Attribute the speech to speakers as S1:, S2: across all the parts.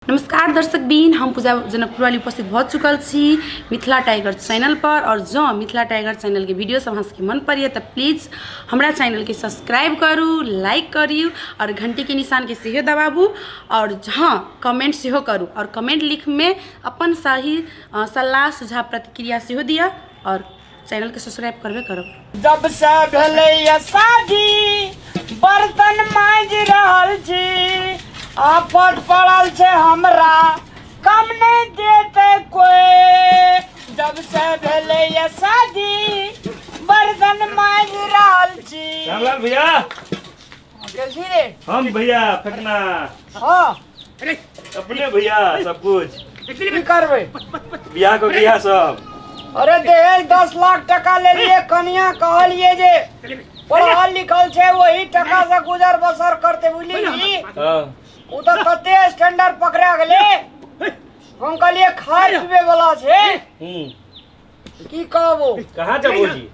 S1: नमस्कार दर्शक बीन, हम पूजा जनकपुर वाली उपस्थित भऽ चुकल छी मिथिला टाइगर चैनल पर। और जँ मिथिला टाइगर चैनल के वीडियो सब अहाँ सबके मन पड़ैए तऽ प्लीज हमरा चैनल के सब्सक्राइब करू, लाइक करू और घंटी के निशान के सेहो दबाबू और हाँ कमेंट सेहो करू और कमेंट लिखमे अपन सही सलाह सुझाव प्रतिक्रिया सेहो दिअ और चैनल के सब्सक्राइब करबे करब।
S2: जब से भेलैया शादी बर्तन मांजि रहल छी, आफत पड़ल छै हमरा कम नहीं देते कोई। जब से भेलैया शादी बर्तन मांजि रहल छी।
S3: रामलाल भैया।
S2: कैसी रे?
S3: हम भैया फेकना।
S2: हाँ।
S3: अपने भैया सब कुछ।
S2: की करबै?
S3: बियाह को बियाह सब।
S2: अरे दहेज 10 लाख टका ले लिए, कनिया कहलिए जे पढ़ल लिखल छै वही टका से गुजर बसर करते, बुझली?
S3: हाँ।
S2: उ तो कते स्टैंडर्ड पकड़ा गेले। हम कहलिए खाए पीबे वाला छै। की कहबो?
S3: कहाँ जबो जी?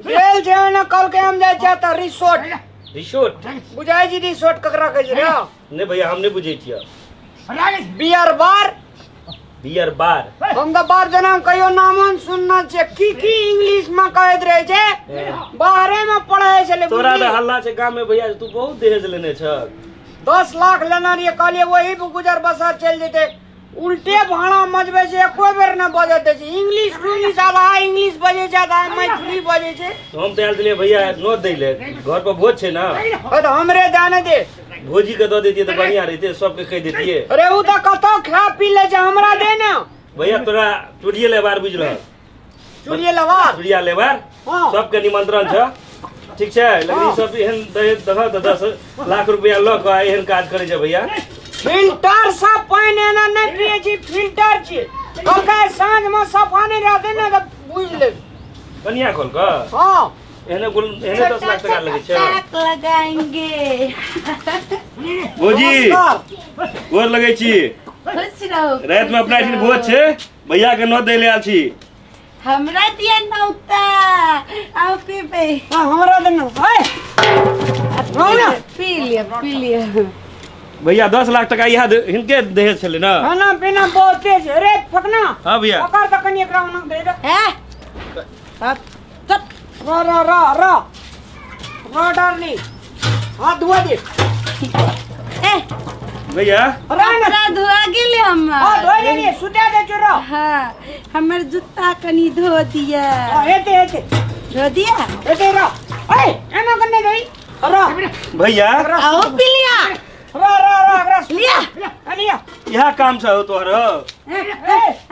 S2: गेल छै ने कल के हम जाइ छियै तऽ रिसोर्ट।
S3: रिसोर्ट?
S2: बुझाइ छी रिसोर्ट ककरा कहै छै रे?
S3: नहीं भैया, हम नहीं बुझे छियै।
S2: Beer bar.
S3: Beer bar.
S2: हम तऽ बाप जनम कहियो नामो नहि सुनने छियै। की की इंग्लिश में कहैत रहै छै, बाहरे में पढ़ै छलै।
S3: तोरा
S2: बुझली?
S3: तऽ हल्ला छै गाम में भैया, तू बहुत दहेज लेने छ।
S2: 10 लाख लेने रहियै, कहलियै वही पर गुजर बसर चलि जेतै। उल्टे भाड़ा मजबै छै, एको बेर नहि बजै दै छै। इंग्लिश इंग्लिश आधा इंग्लिश बजै छै, आधा मैथिली बजै छै।
S3: हम तऽ आयल छलियै भैया नोत दै ले, घर पर भोज छै ने।
S2: हे तऽ हमरे दए ने दे।
S3: भोजी के दऽ दैतियै तऽ बढ़िया रहितै, सबके कहि दैतियै।
S2: अरे ओ तऽ कतौ खा पी लै छै, हमरा दे ने।
S3: भैया तोरा चूड़िए लेबार बुझलह?
S2: चूड़िए लेबार?
S3: चूड़िया लेबार।
S2: हाँ।
S3: सबके निमंत्रण छै, ठीक छै? लेकिन ई सब एहन दहेज दह तऽ 10 लाख रुपया लऽ कऽ एहन काज करै छै भैया।
S2: फिल्टर से पानि एना नहि पियै छी, फिल्टर छी। कहलकै साँझ मे सफा नहि रहतै ने तऽ बुझि लेब।
S3: कनिया कहलकै?
S2: हाँ।
S3: एहने गुल एहने 10 लाख टका लगै छै।
S1: टाक लगाएंगे।
S3: भौजी
S2: नमस्कार।
S3: गोर लगै छी।
S1: खुश रहो।
S3: राति में अपना एहिठाम भोज छै, भैया के नोत दै ले आयल छी।
S1: हमरा दिया नौता, आओ पीबै।
S2: हाँ, हमरा दे ना। ओए, रहो ना।
S1: पी लिअ, पी लिअ।
S3: भैया 10 लाख टका इएह हिनके दहेज छलै ने?
S2: खाना पीना बहुते छै। अरे फकना।
S3: हाँ भैया।
S2: ओकर तऽ कनि एकरा ओना दे दे।
S1: हैं? बाप, चुप।
S2: र र र र र डार्लिंग, हाथ धुआ दे।
S1: ए
S3: भैया।
S2: र ना।
S1: कपड़ा धोआ गेलै हमर।
S2: हाँ, धोए देलियै, सुता दे छौ र।
S1: हाँ, हमर जूता कनि धो दिया।
S2: हाँ, हेतै हेतै।
S1: धो दिया?
S2: हेतै र। ए एना कने दही र।
S3: भैया।
S1: आओ पी लिया।
S2: र र र एकरा
S1: लिया।
S2: लिया।
S3: इएह काम छ हो तोहर?
S2: ए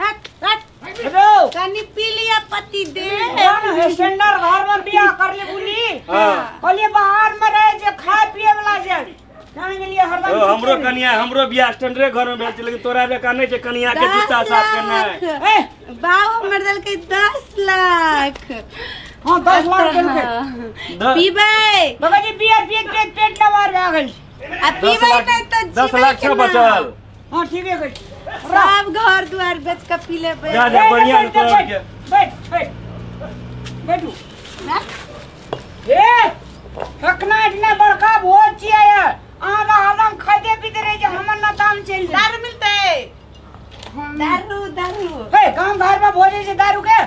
S1: हट, हट।
S2: हेलो।
S1: कनि पी लिया पति दे।
S2: स्टैंडर्ड घर में बियाह कर ले बुली।
S3: हाँ।
S2: कहलिए बाहर में रहे जे खाए पिए वाला छै, जान गेलिए हरदम।
S3: ओ, हमरो कनिया, हमरो बियाह स्टैंडरे घर में भेल छै, लेकिन तोरा जकाँ नहि छै कनिया के जूता
S1: 10
S3: साफ केनाइ।
S1: लाख।
S2: ए
S1: बाबू हमर देलकै 10 लाख।
S2: हाँ, 10 लाख देलकै।
S1: हाँ। पीबै।
S2: बाबा जी बियर पियत पियत पेट लवार भए गेल छै।
S1: आ पीबै नहि तऽ
S3: 10
S1: जीबै
S3: लाख छौ
S1: केना?
S3: बचल।
S2: हाँ, ठीके कहै छी।
S1: सब घर दुआर बेच कऽ पी लेबै।
S3: जा जा, बढ़िया
S2: बैठ,
S3: तोहर
S2: बैठ,
S3: के।
S2: बैठ बैठ बैठू।
S1: ना?
S2: ए फकना, इतना बड़का भोज छियै यार, अहाँ तऽ हरदम खाइते पीते रहै छै, हमर नताम चलि जाइ।
S1: दारू मिलतै? दारू दारू।
S2: हे, गाम घर में भोज होइ छै दारू के?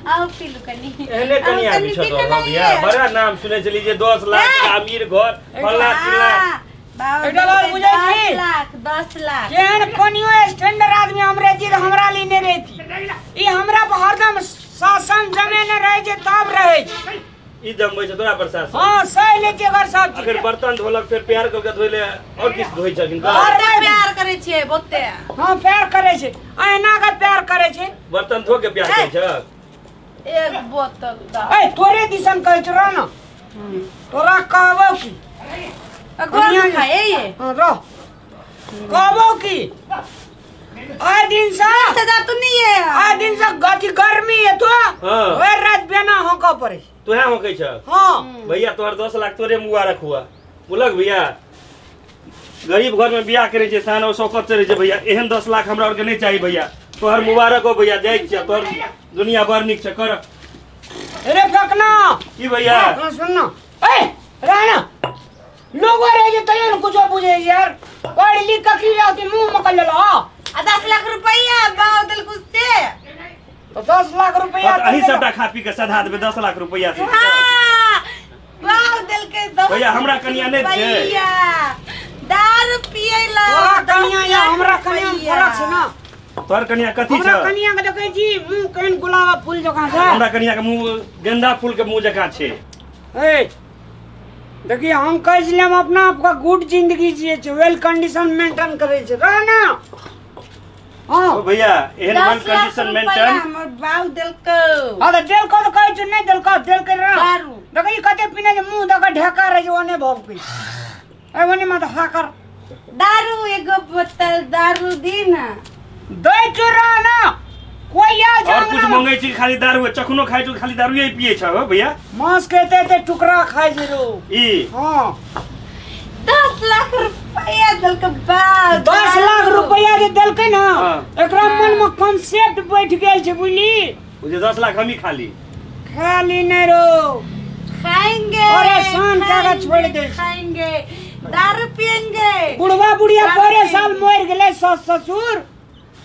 S1: आओ पीलू कनि।
S3: एहने कनिया
S1: आओ
S3: भी
S1: कनि
S3: छौ
S1: पी
S3: तोहर
S1: लेबै।
S3: भैया, बड़ा नाम सुनै छली जे 10 लाख
S1: ए!
S3: अमीर घर फल्ला चिल्ला।
S1: हाँ, बाबा
S2: एकटा बात
S1: देलकै
S2: बुझै छी?
S1: 10 लाख, 10 लाख।
S2: केहन कनियो स्टैंडर्ड आदमी हमरे जी हमरा लिए नहि रहती। ई हमरा पर हरदम शासन जमेने रहै छै तब रहै छै।
S3: ई जमबै छै तोरा पर सास?
S2: हाँ, सही लै छियै एकर सब चीज।
S3: अगर बर्तन धोलक, फेर प्यार कऽ के धोइले और किछु धोइ छथिन?
S1: बहुते प्यार करै छियै, बहुते।
S2: हाँ, प्यार करै छै, अहिना के प्यार करै छै।
S3: बर्तन धो के प्यार करै छै?
S1: एक बोतल दा।
S2: ए तोरे दिसन कहै छौ, रह न, तोरा कहबौ की।
S1: गोर दुखाए ये।
S2: हाँ, रह, कहबौ की आइ दिन से
S1: सजा तो नहीं है।
S2: आइ दिन से गति गर्मी है तो
S3: हाँ।
S2: भरि रात बेना होंकऽ पड़ै छै।
S3: तोहे होकै छ?
S2: हाँ।
S3: भैया, तोहर 10 लाख तोरे मुबारक हुआ, बुझलक भैया? गरीब घर में बियाह करै छै, शान और शौकत से रहै छै भैया। एहन 10 लाख हमरा आरके नहि चाही भैया। तोहर मुबारक हो भैया, जाइ छियै, तोहर दुनिया बड़ नीक छै कर।
S2: अरे फेकना।
S3: की भैया?
S2: हाँ, सुन ना, ए रह ना। लोगो रहे छै तैयो ने कुछो बुझै छै यार। पढ़ लिख के की रहती मुंह में कर लेलो। हाँ
S4: आ 10 लाख रुपया बाव देलकू से।
S2: तो 10 लाख रुपया
S3: हाँ, तऽ अहीं सबटा खा पी के सधा देबै 10 लाख रुपया से।
S4: हाँ, बाव देलकै 10
S3: भैया, हमरा कनिया नहि छै।
S4: रुपैया। दारू पियै ला
S2: तोरा
S4: 10
S2: कनिया या
S4: लाख
S2: हमरा कनिया में
S4: रुपैया।
S2: फरक छै ना।
S3: तोहर कनिया कथी
S2: हमरा
S3: छै?
S2: कनिया के देखै छी मुंह केहन गुलाब फूल जकाँ छै।
S3: हमरा कनिया के मुंह गेंदा फूल के मुंह जकाँ छै।
S2: ए देखिए, हम कहै छलियै हम अपना आपके गुड जिंदगी जिए छै, वेल कंडीशन मेंटेन करै छै रह ना। हाँ।
S3: ओ भैया, एहन
S4: 10
S3: वन
S4: लाख
S3: कंडीशन
S4: रुपैया
S3: मेंटेन
S4: हमर बाव देलकौ।
S2: हाँ तऽ देलकौ तऽ कहै छौ नहि देलकौ, देलकै रह।
S4: दारू।
S2: देखै ई कते पीने छै, मुंह दऽ कऽ ढेका रहै छै ओने भभकै। ए ओने मत हा कर।
S4: दारू एगो बोतल दारू दी ना।
S2: दै छौ रह ना, कोई आयल छै
S3: और कुछ
S2: अंगना में।
S3: मंगै छी खाली दारू, चखनो खाइ छी खाली दारूए पिए छ हो भैया।
S2: मांस के एते एते टुकड़ा खाइ छै रो।
S3: ई
S2: हाँ।
S4: 10 लाख रुपया देलकै बाप।
S2: 10 लाख रुपया जे देलकै ना, एकरा मन में कॉन्सेप्ट बैठ गेल छै, बुझली?
S3: ओ जे 10 लाख हमही खाली
S2: खाली नहीं रो।
S4: खाएंगे।
S2: परेशान कए के
S4: खाएंगे,
S2: छोड़ि दै छै।
S4: खाएंगे, दारू पियेंगे।
S2: बुढ़वा बुढ़िया
S4: दारू
S2: बड़े
S4: पियेंगे।
S2: साल मरि गेलै सास ससुर,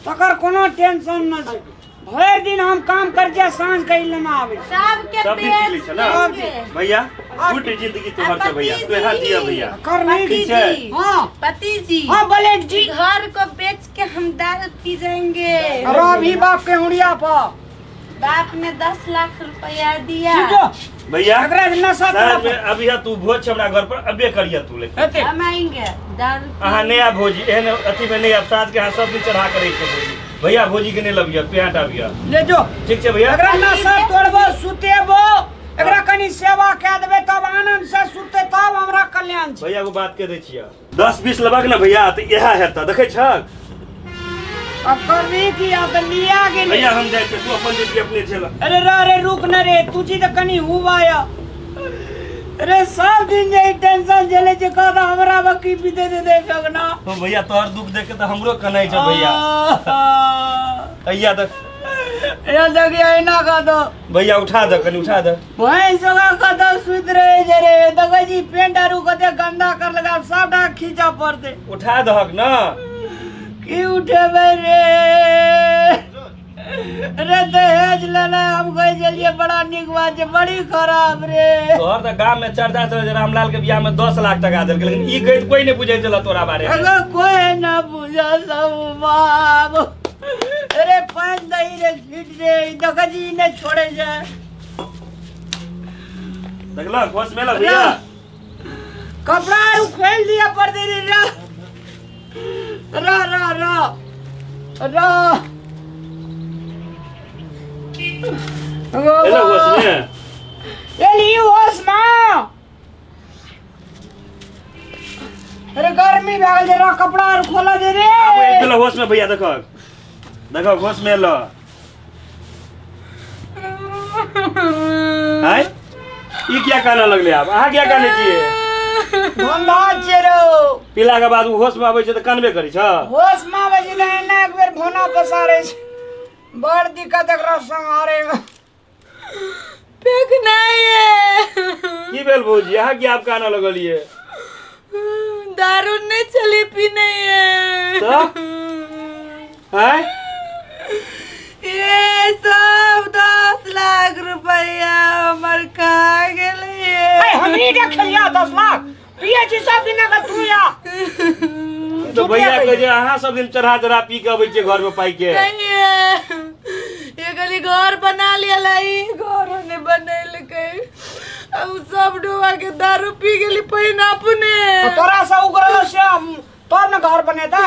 S2: तकर कोनो टेंशन न छै। भरि दिन हम काम कर छियै, साँझ के लेना आबै छै।
S4: सबके
S3: सब दिन पी लै
S4: बेच
S3: छ ना।
S4: देंगे।
S3: भैया, गुड जिंदगी तोहर छै भैया, तू यहाँ जिया भैया।
S2: कर नहीं।
S4: पति
S3: ठीक छै।
S4: जी।
S2: हाँ।
S4: पति जी।
S2: हाँ बलेट जी।
S4: घर को बेच के हम दारू पी जाएंगे।
S2: अरे अभी बाप के हुड़िया पर
S4: बाप ने 10 लाख रुपया दिया।
S2: ठीक हो।
S3: भैया,
S2: एकरा जे नशा
S3: साँझ में अभी तू भोज छै हमरा घर पर, अबे करिया तू लेकिन।
S2: हेतै।
S4: हम आएंगे दारू
S3: अहाँ नहि आब भौजी, एहन अथी में नहि आब। साँझ के अहाँ सब दिन चढ़ा के रहै छै भौजी। भैया, भौजी के नहि लबिया, पेंट आबिया।
S2: ले जो।
S3: ठीक छै भैया।
S2: एकरा नशा तोड़बो, सुतेबो, एकरा कनि सेवा कए देबै तब आनंद से सुतते, तब हमरा कल्याण छै।
S3: भैया, एगो बात कह दै छियै, 10-20 लेबक ने भैया तऽ इएह हेतऽ, देखै छक।
S2: अब करबी की, आब तऽ लिया गेलै।
S3: भैया, हम जाइ छियै, तू अपन जिंदगी अपने झेल।
S2: अरे रह रे, रुक न रे, तुझी तऽ कनि हुआ या रे। सब दिन जे टेंशन झेले छै, कह तऽ हमरा पर की बीते दे दे ना।
S3: हो भैया, तोहर दुख देख के तऽ हमरो कनै छै भैया। भैया तऽ
S2: ये देखिए, एना कह दो।
S3: भैया, उठा दे, कनि उठा दे।
S2: भैंस ओकरा कतौ सुति रहे छै रे। देखै छी पेंट आरू कते गंदा कर लगा, सबटा खींचऽ पड़तै।
S3: उठा दहक ना।
S2: की उठेबै रे? रे दहेज लेना हम कहै छलियै बड़ा नीक बात छै, बड़ी खराब रे।
S3: तोहर तऽ गाम में चर्चा चलै छै, रामलाल के बियाह में 10 लाख टका देलकै, लेकिन ई गैत कोई नहीं बुझै छल तोरा बारे में।
S2: अगर कोई न बुझल सब बाप अरे पानि दही रे, छीट रे। देखै छी, ई नहि छोड़ै छै।
S3: देखलक होश में एलक भैया?
S2: कपड़ा आर खोलि दिअ पड़तै रे। रह रह रह रह रह।
S3: एलक होश में?
S2: एली होश में। अरे गर्मी भए गेल छै, रह, कपड़ा आर खोला दे रे।
S3: आब आबि गेलो होश में भैया, देखक देखक, होश में एलो। आय, ई किया कानऽ लगले आब? अहाँ किया कानै छियै?
S2: धंधा छियै रौ।
S3: पीला के बाद ओ होश में आबै छै तऽ कानबे करै छ।
S2: होश में आबै छै तऽ एना एक बेर भोना पसारै छै। बड़ दिक्कत एकरा सम्हारे में।
S4: फेंकना है।
S3: की भेल भौजी, अहाँ किया आब कानऽ लगलियै?
S4: दारू नहीं चली पीने है।
S3: तऽ आय?
S4: ये सब 10 लाख रुपया हमर खा गेलै।
S2: ए, हमनी के खेलिया 10 लाख पिए छी सब दिन के तू या।
S3: तऽ भैया कहै छै अहाँ सब दिन चढ़ा चढ़ा पी के अबै छियै घर में पाइ के।
S4: नहीं है, ये खाली घर बना लिया लाई, घर ने बनेलकै, आ उ सब डुबा के दारू पी गेली पहिने अपने।
S2: तो तोरा से उगरलो से हम तब ने घर बनेता।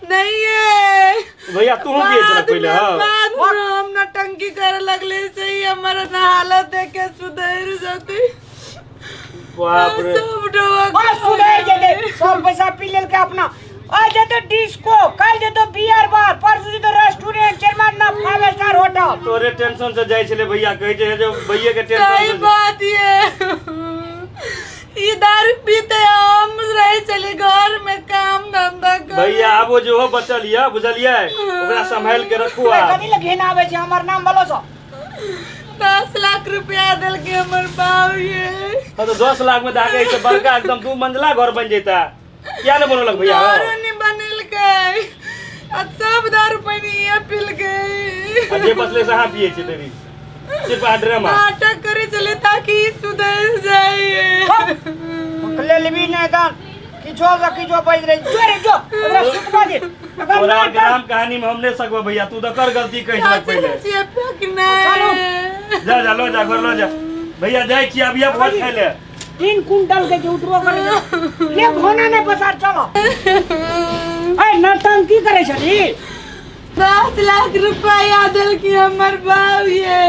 S4: नहीं है।
S3: भैया, तू पिए छल
S4: बाद
S3: पहिले?
S4: में
S3: हाँ।
S4: बाद में हम नौटंकी करे लगले से ही हमारा ना हालत देख के सुधर जाते।
S3: बाप रे।
S4: सब डुबा
S2: हाँ, सुधर जेते। सब पैसा पी लेलकै अपना। आज जेतो डिस्को, कल जेतो बियर बार, परसू जेतो रेस्टोरेंट, चेयरमैन ना फाइव स्टार होटल।
S3: तोरे टेंशन से जाइ छलै भैया, कहै छै जे भैये के
S4: सही
S3: टेंशन से।
S4: बात ये दारू पीते हम रहे चले घर में काम धंधा कर।
S3: भैया, आबो जे हो बचल यऽ, बुझलियै, ओकरा सम्हालि के रखू आब।
S2: कथी लए घिन आबै छै? हमर नाम बोलो सो।
S4: 10 लाख रुपया देलकै हमर बाप ये।
S3: हाँ तो 10 लाख में दागे से बड़का एकदम दू मंजिला घर बन जेता। क्या ने बनौलक भैया हो?
S4: दारू नहीं बनेलकै आ सब दारू पानी ये पिलकै।
S3: आ जे बचले से अहाँ पिए छी देवी सिर्फ अहाँ ड्रामा
S4: नाटक करे चले ताकि ई सुधर जाए।
S2: ले लेबी नहि तऽ किछो से किछो बाजि रही। जो रे जो, एकरा सुतबा दे अगर
S3: तोरा
S2: नाटक
S3: ग्राम कहानी में हम नहीं सकबो भैया, तू तो कर गलती कहि देलक पहिले।
S4: चाची फेंकना।
S3: जा जा, लो जा, घर लो जा भैया। जाइ छी अभी भोज खाइ ले।
S2: 3 कुंटल के जे उठबो करे ले घोना नहि पसार। चलो ए, नौटंकी करे छली।
S4: 10 लाख रुपया देलकी हमर बाप ये,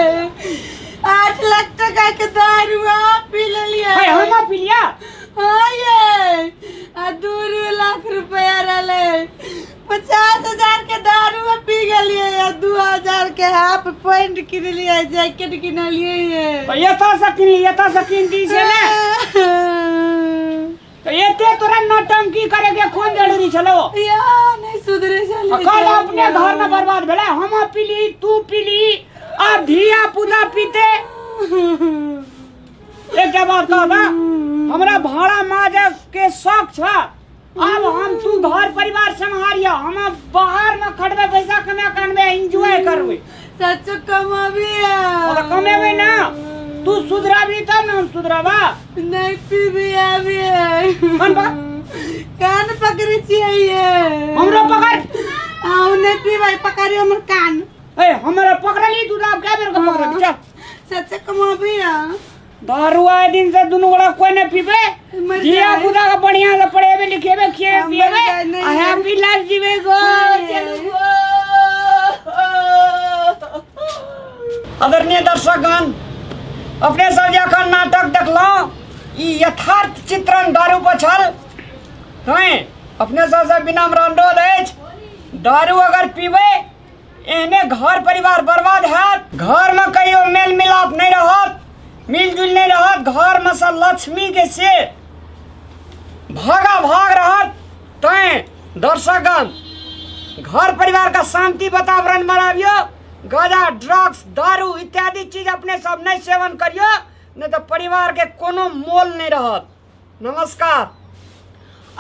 S4: 8 लाख टका के दारू अहाँ पी लेलियै।
S2: है हम पी लिया?
S4: हाँ ये, आ 2 लाख रुपया रहलै, 50,000 के दारू पी गेलियै आ 2,000 के हाफ पैंट किनलियै, जैकेट किनलियै ये।
S2: तऽ एतऽ से किनली, एतऽ से किन दी छै ने। तऽ एते तोरा नौटंकी करे के कोन जरूरी छलो?
S4: या नहीं सुधरे छलै।
S2: आ कल अपने घर में बर्बाद भेलै। हम पीली, तू पीली, आ धिया पुता पीते। एकटा बात कहब, हमरा भाड़ा माजे के शौक छ। आब हम तू घर परिवार सम्हारिय, हम बाहर में खटबै, पैसा कमा के अनबै, एंजॉय करबै।
S4: सच कमाबी?
S2: तऽ कमेबै ना, तू सुधराबी तब ने हम सुधरबा।
S4: नहीं पीबी अभी।
S2: कान पकड़।
S4: कान पकड़े छियै ये।
S2: हमरो पकड़।
S4: आउ नहीं पीबै, पकड़ियो हमर कान।
S2: ए, हमरा पकड़ली तू, आब कै बेर के पकड़ली? चल।
S4: सच कमाबी?
S2: दारू आए दिन से दुनू गोड़ा कोई नहीं पीबे।
S4: मर
S2: धिया
S4: जाए।
S2: पुता के बढ़िया से पढ़ेबे, लिखेबे, खिएबे,
S4: मर
S2: पिएबे
S4: जाए, नहीं।
S2: आ हैप्पी लाइफ जीवे गो।
S4: नहीं।
S2: चलू गो। आदरणीय दर्शकगण, अपने सब जे अखन नाटक देखलहुँ, ई यथार्थ चित्रण दारू पर छल। तैँ अपने सबसँ विनम्र अनुरोध अछि, दारू अगर पीबै, एहने घर परिवार बर्बाद हैत। घरमे कहियो मेल मिलाप नहि रहत, मिलजुल नहि रहत, घरमे से लक्ष्मीके से भागा भाग रहत। तैँ दर्शकगण, घर परिवार का शांति वातावरण बनाबियो। गांजा, ड्रग्स, दारू इत्यादि चीज अपने सब नहीं सेवन करियो, नहीं तो परिवार के कोनो मोल नहीं रहत। नमस्कार।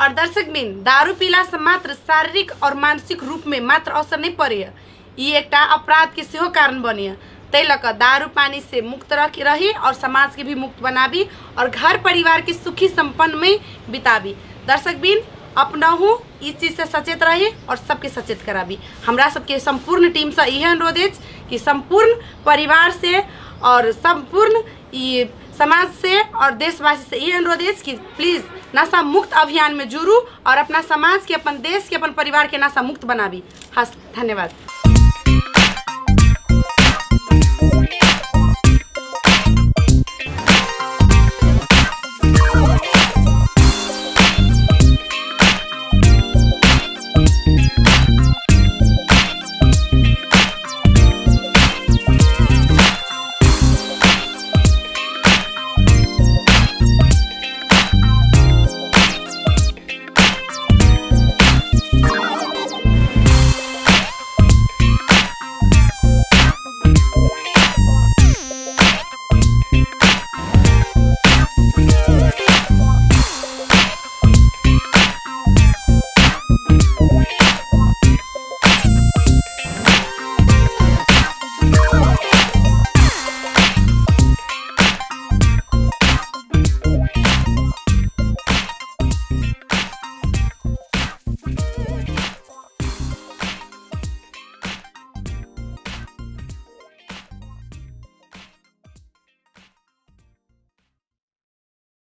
S1: और दर्शक बिन, दारू पीला से मात्र शारीरिक और मानसिक रूप में मात्र असर नहीं पड़ैए, ई एकटा अपराध के सेहो कारण बनैए। ताहि लऽ कऽ दारू पानी से मुक्त रख रही और समाज के भी मुक्त बनाबी और घर परिवार के सुखी संपन्न में बिताबी। दर्शक बिन, अपनहु ई चीजसँ सचेत रही और सबके सचेत कराबी। हमरा सबके सम्पूर्ण टीमसँ इहे अनुरोध अछि कि सम्पूर्ण परिवार से और सम्पूर्ण ई समाज से और देशवासी से ये अनुरोध अछि कि प्लीज़ नशा मुक्त अभियान में जुड़ू और अपना समाज के, अपन देश के, अपन परिवार के नशा मुक्त बनाबी। हस, धन्यवाद।